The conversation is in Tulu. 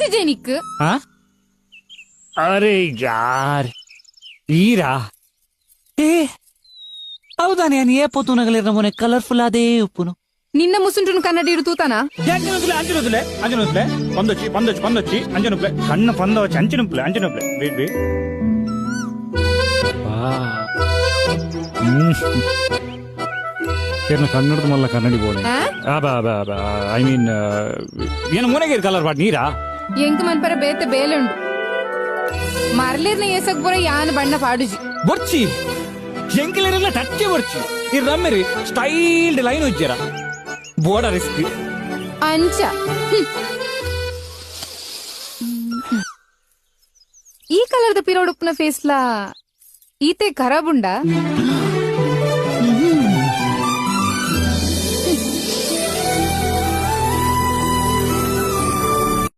ಪುರ್ಸಿಜೆ ನಿಕ್. ಆ? ಅರೆ ಯಾರ್ ಈರಾ ಏ ಹೌದಾನೆ ಏ ಪೋತುನಗಲಿರ ನಮೂನೆ ಕಲರ್ಫುಲ್ ಅದೇ ಉಪ್ಪುನು. ನಿನ್ನ ಮುಸುಂಟುನು ಕನ್ನಡಿ ಇಡು ತೂತಾನ? ಅಂಚನುಪ್ಲೆ ಅಂಚನುಪ್ಲೆ ಅಂಚನುಪ್ಲೆ ಪಂದೊಚ್ಚಿ ಪಂದೊಚ್ಚಿ ಪಂದೊಚ್ಚಿ ಅಂಚನುಪ್ಲೆ ಕಣ್ಣು ಪಂದೊಚ್ಚಿ ಅಂಚನುಪ್ಲೆ ಅಂಚನುಪ್ಲೆ ವೇಟ್ ವೇಟ್. ಏರ್ನ ಕನ್ನಡದ ಮಲ್ಲ ಕನ್ನಡಿ ಬೋಳೆ. ಅಬಾ ಅಬಾ ಅಬಾ I mean ಏನು ಮುನಗೇರ್ ಕಲರ್ ಬಾಟ್ ನೀರಾ? ಎಂಕ್ ಮನ್ಪರ ಬೇತೆ ಬೇಲೆ ಉಂಡು ಮರ್ಲಿರ್ನ ಏಸಕ್ ಪೂರ ಯಾನ್ ಬಣ್ಣ ಪಾಡುಜಿ. ಬೊರ್ಚಿ ಎಂಕಲೆರೆಲ್ಲ ಟಚ್ಚೆ ಬೊರ್ಚಿ ಈ ರಮ್ಮೆರಿ ಸ್ಟೈಲ್ಡ್ ಲೈನ್ ಉಜ್ಜರ ಬೋಡ ರಿಸ್ಕ್. ಅಂಚ ಈ ಕಲರ್ದ ಪಿರೋಡುಪ್ಪುನ ಫೇಸ್ಲಾ ಈತೆ ಖರಾಬುಂಡ?